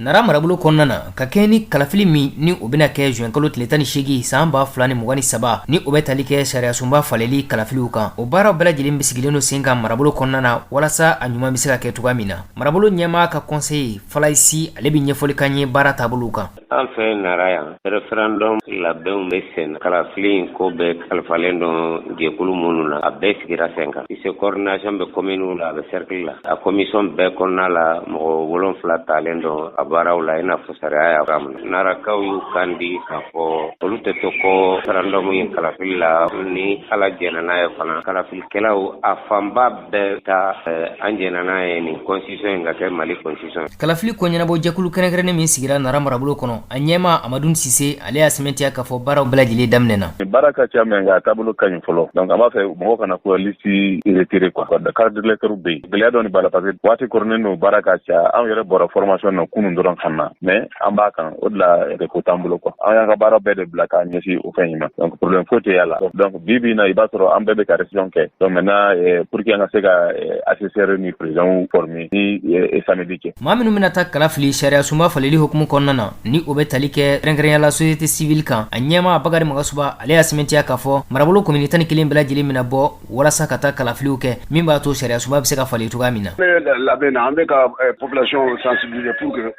Nara marabolo kɔnɔna na, ka kɛɲɛ ni kalafili min ni o bɛna kɛ juin kalo tile 18 san 2023, ni o bɛ tali kɛ sariyasunba faleli kalafiliw kan, o baaraw bɛɛ lajɛlen bɛ sigilen don sen kan marabolo kɔnɔna na, walasa a ɲuman bɛ se ka kɛ cogoya min na. Marabolo ɲɛmaa ka conseiller Falayisi, ale bɛ ɲɛfɔli k'an ye baara taabolow kan. An fɛ Nara yan, référendum labɛnw bɛ sen. Kalafili in ko bɛɛ kalifalen don jɛkulu minnu na, a bɛɛ sigira sen kan. Se coordination bɛ commune la, a bɛ cercle la. A commission bɛɛ kɔnɔna la, mɔgɔ 7 talen don a baaraw la, i n'a fɔ sariya y'a fɔ. Narakaw y'u kan di k'a fɔ olu tɛ to kɔ référendum in kalafili la. Ni Ala jɛnna n'a ye fana, kalafilikɛlaw a fanba bɛɛ ta an jɛnna n'a ye nin constitution in ka kɛ Mali constitution. Kalafili ko ɲɛnabɔ jɛkulu kɛrɛnkɛrɛnnen min sigira Nara marabolo kɔnɔ, a ɲɛmaa Amadu Sise, ale y'a sɛmɛntiya k'a fɔ baaraw bɛɛ lajɛlen daminɛna. Baara ka ca, mais nka a taabolo ka ɲi fɔlɔ. Donc an b'a fɛ mɔgɔw kana ko liste retiré quoi. Carte d'électeur bɛ yen, gɛlɛya dɔɔni b'a la parce que waati koronnen don, baara ka ca. Anw yɛrɛ bɔra formation na kunun dɔrɔn ka na, mais an b'a kan o de la, repos t'an bolo quoi. An y'an ka baara bɛɛ de bila k'a ɲɛsin o fɛn in ma, donc problème foyi tɛ y'a la. Donc bi bi in na, i b'a sɔrɔ an bɛɛ bɛ ka révision kɛ. Donc maintenant, pour que an ka se ka assesseur ni président former ni samedi kɛ. Maa minnu bɛna taa kala fili sariya sunba faleli hukumu kɔnɔna na, ni o bɛ tali kɛ kɛrɛnkɛrɛnya la société civile kan, a ɲɛmaa Bakari Magasuba, ale y'a sɛmɛntiya k'a fɔ marabolo komini 11 bɛɛ lajɛlen bɛna bɔ walasa ka taa kalafiliw kɛ, min b'a to sariya sunba bɛ se ka falen cogoya min na. Labɛn na, an bɛ ka population sensibiliser pour que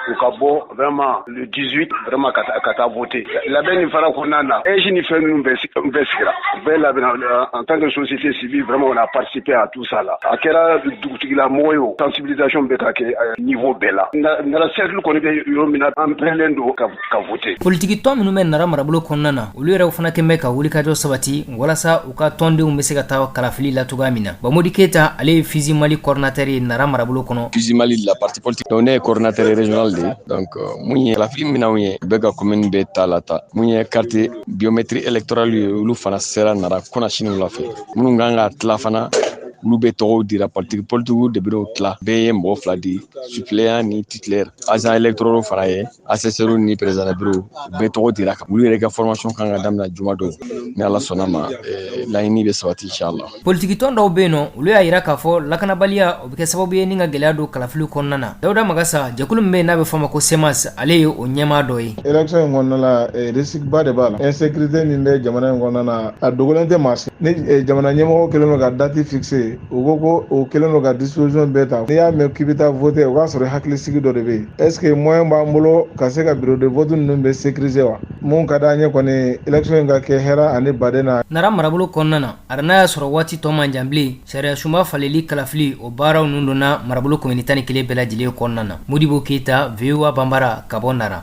u ka bɔ vraiment le 18, vraiment ka taa voter. Labɛn nin fana kɔnɔna na, EJ ni fɛn ninnu bɛɛ sigira, bɛɛ labɛnna. En tant que société civile, vraiment, on a participé à tout ça là. A kɛra dugutigila mɔgɔ ye o, sensibilisation bɛ ka kɛ niveau bɛɛ la. Nara cercle kɔni bɛ yɔrɔ min na, an pɛrɛlen don ka voter. Politiki tɔn minnu bɛ Nara marabolo kɔnɔna na, olu yɛrɛw fana kɛn bɛ ka wulikajɔ sabati walasa u ka tɔndenw bɛ se ka taa kalafili la cogoya min na. Bamodi Keyita, ale ye Fisi Mali coordinateur ye Nara marabolo kɔnɔ. Fisi Mali la parti politique, donc ne ye coordinateur régional de ye. Donc mun ye kalafili minɛnw ye, u bɛ ka commune bɛɛ ta la ta. Mun ye carte biométrie électorale ye, olu fana sera Nara kɔnɔ sini wula fɛ. Minnu kan ka tila fana, olu bɛ tɔgɔw dira. Politique politigiw de bɛ tila, bɛɛ ye mɔgɔ fila di, suppléant ni titulaire. Agent électoraux fana ye, assesseurs ni président de bureau, bɛɛ tɔgɔ dira kan. Olu yɛrɛ ka formation kan ka daminɛ juma don. Ni Ala sɔnna ma, laɲini bɛ sabati, inchallah. Politiki tɔn dɔw bɛ yen nɔ, olu y'a yira k'a fɔ lakanabaliya, o bɛ kɛ sababu ye ni ka gɛlɛya don kalafiliw kɔnɔna na. Dawuda Magasa, jɛkulu min bɛ yen n'a bɛ fɔ a ma ko CMAS, ale ye o ɲɛmaa dɔ ye. Élection in kɔnɔna la, risque ba de b'a la. Insécurité min bɛ jamana in kɔnɔna na, a dogolen tɛ maa si. Ni jamana ɲɛmɔgɔ kɛlen don ka date fixer, u ko ko o kɛlen don ka disposition bɛɛ ta. N'i y'a mɛn k'i bɛ taa voter, o k'a sɔrɔ hakilisigi dɔ de bɛ yen. Est ce que moyen b'an bolo ka se ka bureau de vote ninnu bɛ sécuriser wa? Mun ka d'an ye kɔni, élection in ka kɛ hɛrɛ ani baden na. Nara marabolo kɔnɔna na, a n'a y'a sɔrɔ waati tɔ man jan bilen, sariya sunba faleli kalafili, o baaraw ninnu donna marabolo komini 11 bɛɛ lajɛlen kɔnɔna na. Modibo Keyita, VOA Banbara, ka bɔ Nara.